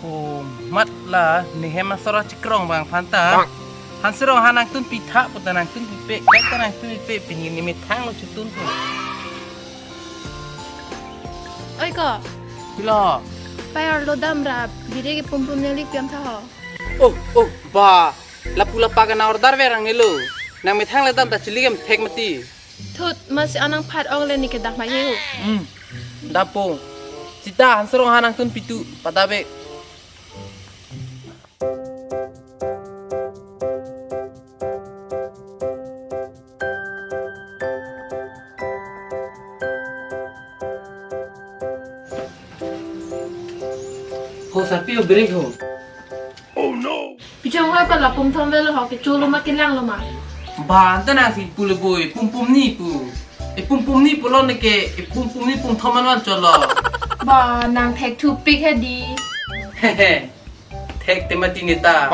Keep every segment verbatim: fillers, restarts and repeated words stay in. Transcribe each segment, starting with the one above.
Oh, mat la nehem asor achikrong abang aphan ta. Hanserong ha nangtun pitha puta nangtun pipe, kaita nangtun pipe, pini ne methang lo chutun pu. Oi ko. Pilo. Pai arlo damra, biri ke pumpum neli piam tha ho. Oh, oh, ba. Lapu lapak ana order verang nelo. Nang methang le dam ta chili kem thek mati. Thut, masi anang phat ong le ne kedam hai ho. Hmm. Dapung. Sita hanserong ha nangtun pitu, pada be. Ho sarpi o break ho. Pejong hoi pala pum thom velo ho, kecho lo ma kelang lo ma. Ba, anta nangsi pu le boi, pum pum ni pu. E pum pum ni pulo neke, e pum pum ni pum thom an van cholo. Ba, nang thek thupik he di. Hehe. Thek te mati neta.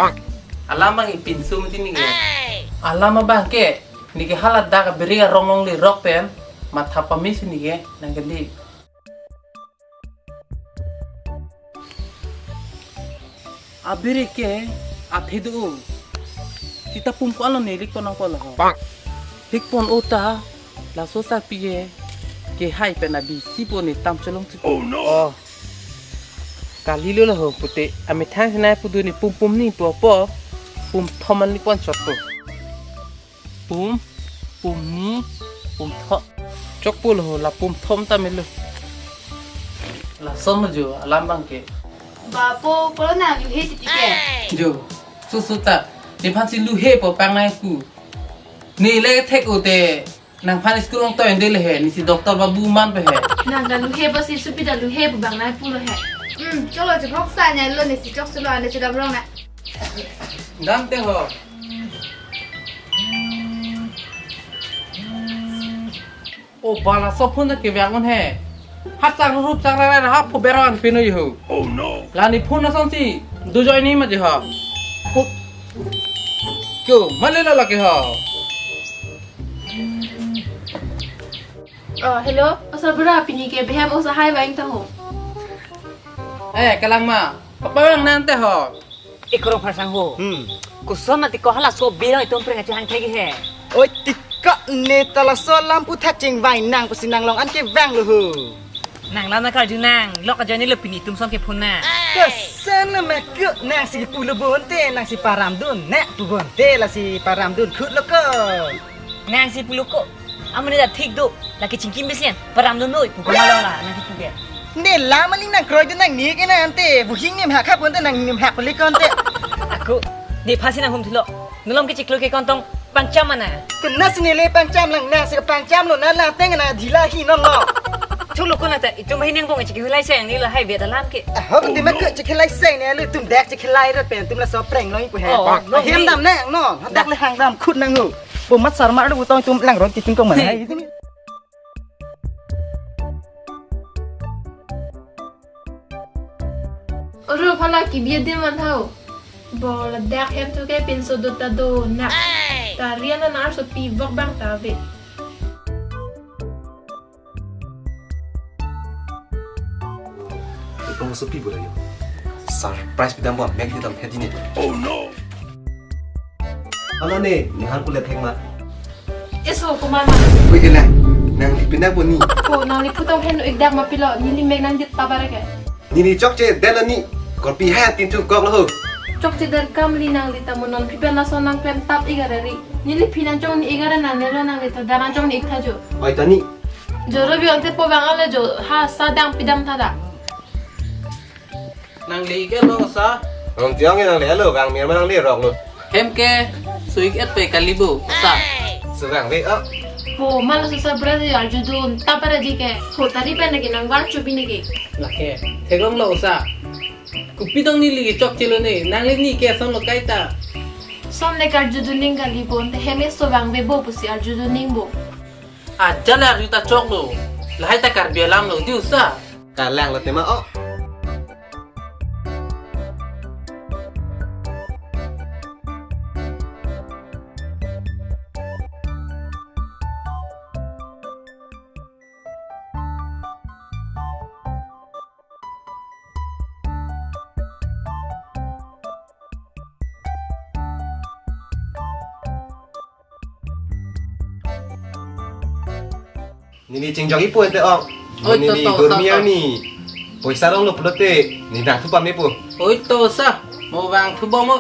Alam abang ipinso mati neke. Alam abang ke, neke hala dak biri arong longle rok pen, matha pamisi neke, nang kali. Abiri ke athe do. Sita pum ko alo ne lik pon ko lo ho. Lik pon o ta laso sarpi ke, ke hai pen abi si po ne tam cholong si. Oh no. Oh. Kali lo lo ho pute amethang sinai pu do ne pum pum ni po po. Pum thom an lik pon chot po. Pum, pum ni, pum tho. Chok pulo ho, la pum thom ta melo. Lason lo jo, alam abang ke. Ba po, pulo nang luhe titi ke. Jo, so so ta. Nephan si luhe po pang nai pu. Ne le thek o te. Nangphan school ong toy ende le he, ne si doctor babu man pe he. Nang ta luhe po si supi ta luhe po bang nai pulo he. Hmm, cholo chok sa nya lo ne si chok sulo ane chedam rong na. Dam te ho. O bala so phone ke vang on he. Hat chak rup chak ra ra ha phu beron pinu yu. Oh no. La ne phone asonsi do join ni ma je ha. Phu. Kyo, male la la ke ha. Oh, hello. Osa bura pini ke behem osa hai vaing ta ho. Eh, kalang ma. Papa bang nang te ho. Ikrong phasang ho. Hmm. Koson na ti ko hala so birang itum pring achi hang thegi he. Oi, ti ko ne ta laso lampu thak chingvai nang pusi nang long an ke vang lo ho. Nang la na karju nang, lok ajoine lo pini itum son ke phone na. Koson na ma ko nang si pulo bonte, nang si param dun, na pu bonte la si param dun khut lo ko. Nang si pulo ko. Amun ne da thik do. Lake chingkim besian. Param do noi. Puko malo la. Nang thik ke. Ne la mali nang kroi do nang ni ke na ante. Buhing nem hak hap ante nang nem hak pali ko ante. Ako. Ne phasi nang hum thilo. Nulom ke chiklo ke kontong pangcham mana. Kena sini le pangcham lang nang si pangcham lo na la teng na dila hi non lo. Chulo ko na ta itum hi neng bong chikilai se yang ni la hai bet alam ke. Ahok ti ma ke chikilai se ne le tum dak chikilai rat pen tum la so preng lo ipu he. Oh, no, hem ni. Dam ne no. Dak le hang dam khut nang ho. Bo mat sar mar do tong tum lang ron ti tum kong man hai. Oro phala kibi adim man thau. Bo ladak hem thu ke pinso do ta do na. Ta rian na arso pi vok bang ta ve. Ipong so pi bura yo. Surprise pidam bo mek di dam phet ini. Oh no. Alo ne, ni har kulet heng ma. Eso, komat ma. Wait, elang. Nangli pina bo ni. Ko, nangli putong hen ik dak ma pilo, neli mek nang dit tabar ke. Neli chokche, dela ni. Korpi hai tin chu kok lo ho. Chokche der kam li nangli ta mo non pipen laso nang klem tap ik arari. Neli phi nang chong ni ik ara nang nelo nangli ta daran chong ni ik tha jo. Oi ta ni. Joro bi onte po bang ale jo, ha sa dang pidam tha da. Nangli ik et lo sa. Rom tiang nangli alo gang mir ma nangli rok lo. Hem ke, so ik et pe kali bo sa. So gang ve o. Po, mala so sa bra de arju dun, ta para ji ke. Ho tari pe nagi nang war chu bi nagi. Lake, theklong lo sa. Kopi tong neli ke chokche lo ne, nangli ni ke son lo kaita. Son le karju dun ning kali bo, te hem e so bang ve bo pusi arju dun ning bo. Aja le arju ta chok lo. Lahai ta Karbi alam lo, di usa. Kalang lo tema o. Neli chingjok-ipo ente ong. Oi, neli to, to, dormi sa, to. Arni poisa rong lo pulote, neli nangthu pame po. Oi to sa, mo vangthu bom mo.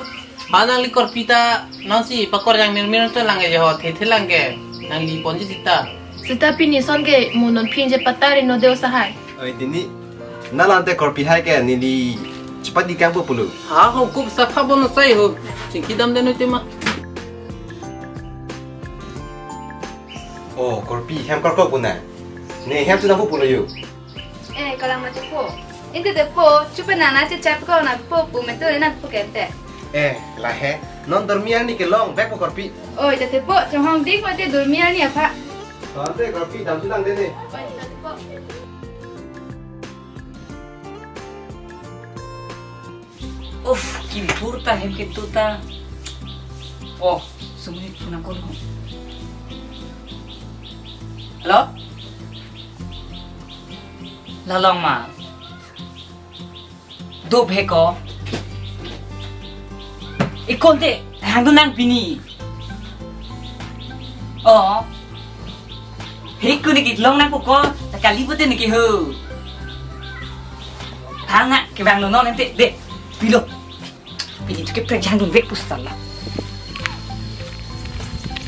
Ha nangli korpi ta nonsi pakor yang mirmir to lang ke je ho, the the lang ke. Nangli ponji sita. Sita pini son ke mo non phinje patari no deo sahai. Oi, dini. Nala ante korpi hai ke neli chepadi kangpo pulo. Ha ho, kup sapha bono sai ho. Chingki damde noi tema. Oh, korpi hem korkok puna. Ne hem sudah po pulo yo. Eh, kalang mati po. Ente de po, chupe nana che chap ko na po pu metu ena po kente. Eh, lahai. Non dormi arni kelong, bek po korpi. Oi, tete po, chonghong dik mati dormi arni apha. Tante korpi, dam sulang de ne. Oi, tete po. Uff, kimpur ta hem ketu ta. Oh, sumuni phone nang call ho. Hello? Lalong ma. Dop he ko. Ikon te, hang do nang pini. Oh. He ko niki long nang ko ko, ta kali pute niki ho. Hang na, kevang lo non ente, de, pilo. Pini tu ke prank jang dun vek pusat la.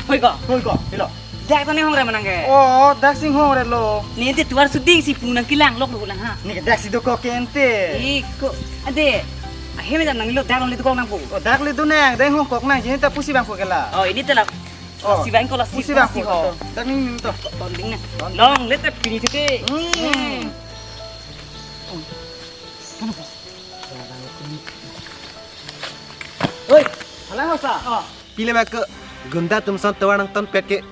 Hoi ko. Hoi ko, pilo. Dak to ne hong re manang ke. Oh, dak sing hong re lo. Ne ente tuar suding si pu nang kelang lok lo lang ha. Neke dak si dokok ke ente. Iko, ade. Ahem jam nanglo dak long le dokok nang pu. Oh, dak le do nang, dak hongkok nang, jini ta pusi bang ko ke la. Oh, ini telah. Oh, si bang ko la si pusi bang ko ho. Dak ning ning to. Tonding na. Long le te pini te. Hmm. Oi, halang ho sa. Oh. Pile ma ke gunda atum son tovar nangton pet ke.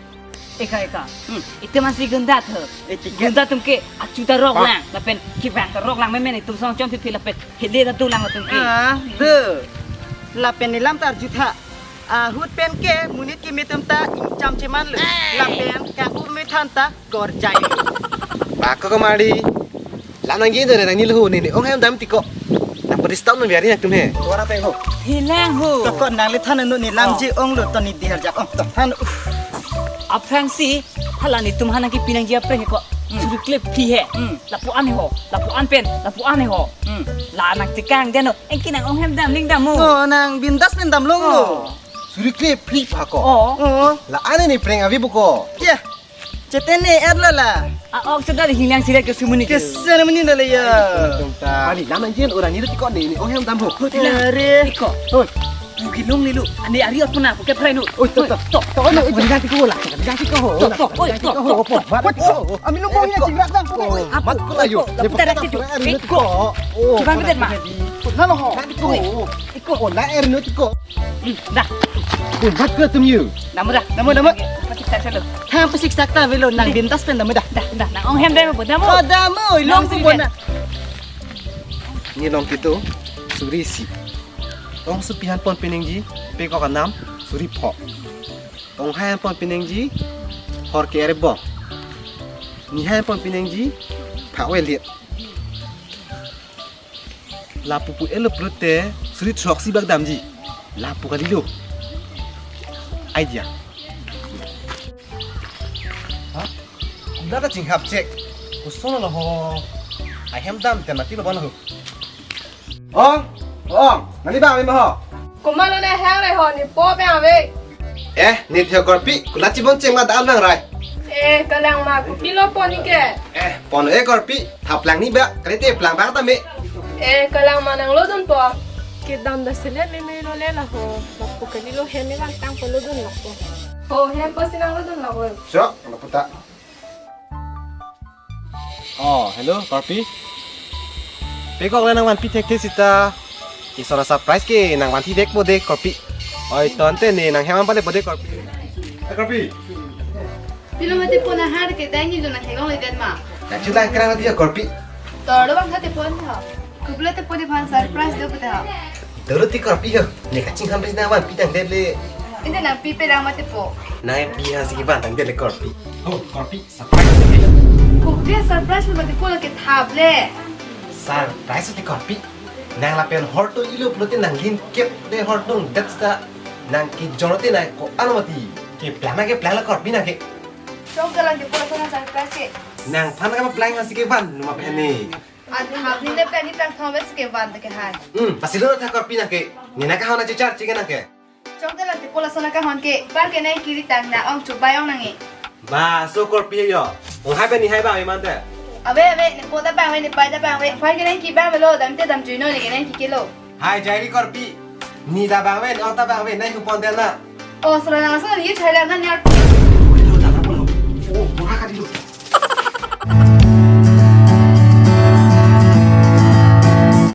Eka, eka. Hmm. Ite masi gunda tho. Eh, tiket. Gunda atum ke achu ta rok lang, lapen kevang ta rok lang, memen itum son chom phi phi lapen hele ta do lang atum ke. Ah, de. Lapen nelam ta arju tha. Ahut pen ke monit kimi atum ta ingcham cheman lo. Hey. Lapen kangkur me than ta korjai lo. Bako kamari. Lam nangji do nangji lo ne ne. Ong hem dam tiko. Nang padi stop nang biari nang tum he. Ora pe ho. Hilang ho. Toko nang le than nu ne lamji ong lo to ne diharjak ong to than. Aphrang si hala netum ha nangkipi nangji aphrang he ko. Hmm. Suri klip phi he. Hmm. Lapu an he ho. Lapu an pen. Lapu an he ho. Hmm. La nang tikang jano. Engki nang ong hem dam ning dam mo. Oh, nang bindas pen dam long lo. Oh. Suri klip phi pa ko. Oh. Oh. La ane ni prank avi buko. Ya. Chetene er lo la. A ok sedar hilang sila ke sumuni ke. Kesan muni dale ya. Tum ta. Kali lam anjin orang ni tiko ni, ni ong hem dam ho. Ho tila. Are. Iko. Hoi. Buki long ni lo. Ane ari ot puna ke prai no. Oi, to, to. To, to, no, oi, ganti ko la. Ganti ko ho. To, to, oi, to, to. Ho, ho, ho. Mat ko. Ami nung ko ya cingrak dam. Oi, mat ko la yo. Lapu tarak itu. Iko. Oh. Coba kita ma. Nalo ho. Ganti ko. Oi. Iko. Oh, la er no tiko. Hmm, dah. Oh, mat ko tum yu. Namu dah. Namu, namu. Pasik sak selo. Ha, pasik sak ta velo nang bintas pen namu dah. Dah, dah. Nang ong hem dah mo, dah mo. Oh, dah mo. Long ko bona. Ni long kito, suri isi. Ong supi han pon piningji, pekok anam, suri pho. Ong hai han pon piningji, hor ke erebong. Ni hai han pon piningji, pha we liet. Lapu pu elo pulote suri throk si bak damji. Lapu kalilo. Idea. Ha? Kuda ta chinghap chek. Kusono lo ho. Ahem dam te mati lo bon ho. Ong, ong, nani bang ave ma ho? Komat lo ne hang re ho, ne po bang ave. Eh, ne theo korpi, kula chibon cheng ma dam nang rai. Eh, kalang ma, kopilo pon ni ke. Eh, pon eh korpi, thap lang ni ba, kali te plang bang ta me. Eh, kalang ma nang lo dun po. Kedam da selet me me lo le la ho. Lapu kalilo hem me vang tang po lo dun lapu. Ho, hem po si nang lo dun lapu. Chok, lapu ta. Oh, hello, korpi. Pekok le nang vanpi thekthek sita. Isora surprise ke nang vanpi vek bode korpi. Oi, tonte ne nang hem an pale bode korpi. Eh, korpi. Pilo mati puna har ke dai ni lo na hegong le den ma. Kachu lang kra mati ya korpi. Tor lo bang khate pon ha. Kubla te pode phan surprise do pute ha. Dolo ti korpi ho. Ne kaching ham pes nang vanpi tang det le. Ente nang pi pe dang mati po. Nang pi ha si van tang det le korpi. Oh, korpi. Surprise. Kopi surprise lo mati ko lo ke thap le. Surprise ti korpi. Nang lapen horto ilo pulote nang lin kep de horto det ta nang ke jono te nang ko ano mati. Ke plan ke plan la korpi nang ke. Chok jalan ke pura sana sarkas ke. Nangphan ka blank masi kevan, numa pehene. Adi hap ni ne pehene plang thom bes kevan te ke hai. Hmm, pasi lo tha korpi nangke. Nina kahon achichar chike nangke. Chok jalan ke pura sana kahon ke. Par ke nai kiri tang na ong chubai ong nangi. Ba, so korpi yo. Ong hai bani hai ba iman te. Ave, ave, ne po ta bang ave, ne pai ta bang ave. Par ke nai ki bang ave lo, dam te dam juino ne ke nai ki kilo. Hai, jairi korpi. Ni ta bang ave, ong ta bang ave, nai hupon del na. Oh, sura nang sana ni chai lang na nyar.